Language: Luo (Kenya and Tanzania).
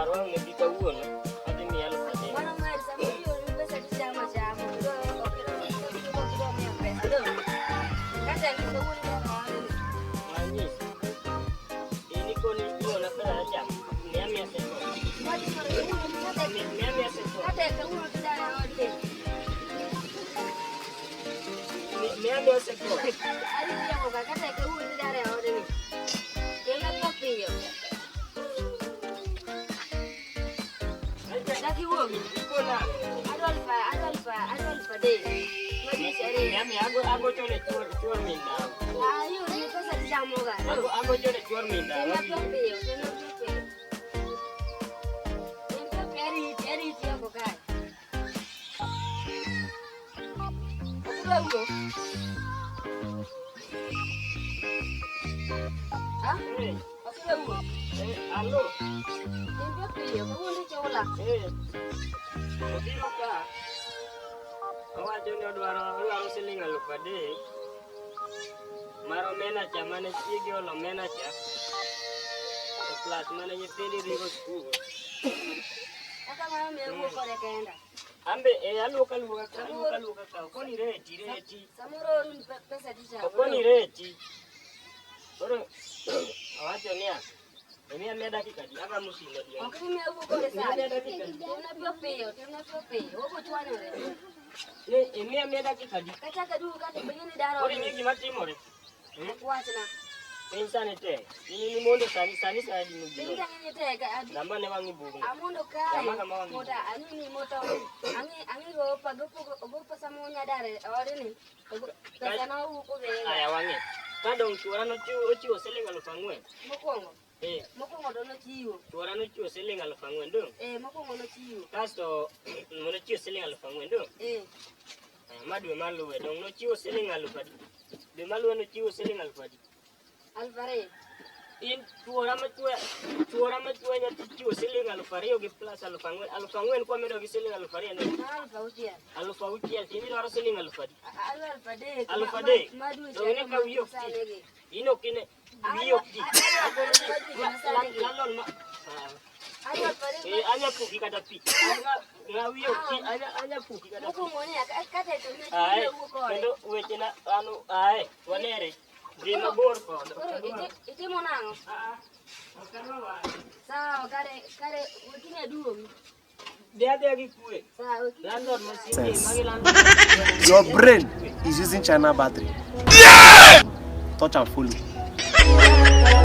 Mar wang' ne bi kawuono, adhi miye 3,000. Mano mar samoro ioroni pesa tichamo achama, ok idwa miyo pesa dong'. Kata en kawuono idwa kawo. Manyisi. In ikoni iorona pesa tachamo. Miya miya second. Watimore kawuono kata Miya miya second. kata kawuono tidar e odni. Miya miya second. Adhi tieko ka kata kawuono tidar e odni. Kelna piyo piyo. Dak iwuogi. Ikona. Adwa 3,000. Madich ariyo. Miya miya agocho ne chuor min dawa. Ah, ioroni pesa tichamoga. Agocho ne chuor min dawa. Kelna piyo piyo, kelna piyo piyo. Kelna piyo piyo ariti, ariti oko kae. Ok idwa wuok? Ah? Eh, Ok idwa wuok? eh, allo. Kelna piyo piyo, kawuono ichula. Eh, obiro ka. Owacho ni odwaro siling 3,000 mar omena cha mane chiege olo omena cha. To plus mane nyithindi dhigo skul. Kaka mano miyo awuok kode kenda. Ambe e aluoka aluoka ka aluoka aluoka ka okoni reti reti. Samoro ooroni pesa tichamo. Okoni reti. Koro awacho niya, imiya miya dakika adi? Agamo simu adier. Ok ni miyo awuok kode Imiya sani. miya dakika adi? Kelna piyo piyo, kelna piyo piyo. Wabiro chwanyore. Ni imiya miya dakika adi? Kata kaduogo ka to penjo ni daro Koro ing'e gima timore? Ok wachna. Piny sani tek. In imondo sani sani sani adi Piny mobiro. ka ng'eny tek, Gama ne wang'i bugno. amondo kae. Gama kama wang'i Mondo ang'i ni moto ang'i go pa go pesa monya dar e odni. Pesa na owuok odhigo. Aya wang'e. Ka dong' chuora nochiwo siling 4,000. Mokwongo. Eh. Mokwongo to nochiwo. Chuora nochiwo siling 4,000 dong'. Eh, mokwongo nochiwo. Kasto nochiwo siling 4,000 dong'. Eh. Ma dwe maluwe dong' nochiwo siling 1,000 adi? Dwe maluwe nochiwo siling 1,000 adi? 2,000. In chuora machwe nyathi chiwo siling 2,000 gi plus 4,000. 4,000 kwamedo gi siling 2,000 ni. 6,000. 6,000 to in idwaro siling 1,000 adi? 3,000. 3,000. Ma dwe Dong' ine ka wiyi ok ti. In ok ine wiyi ok ti. Lalon ma. Eh, anya puki kata pi. Ng'a wiyi ok ti, anya puki kata pi. Mokwongo ni kata to ne Ae, wuok kode. kendo wechena anu ae, wanere. Dhi mabor kode. Koro itimo nang'o? Ok adwa wach. Sawa, kare wekini aduogi. Dhi adhiya gi kwe. Sawa, wekini. Landlord masinde, magi landlord. Your brain is using China battery. Touch and follow.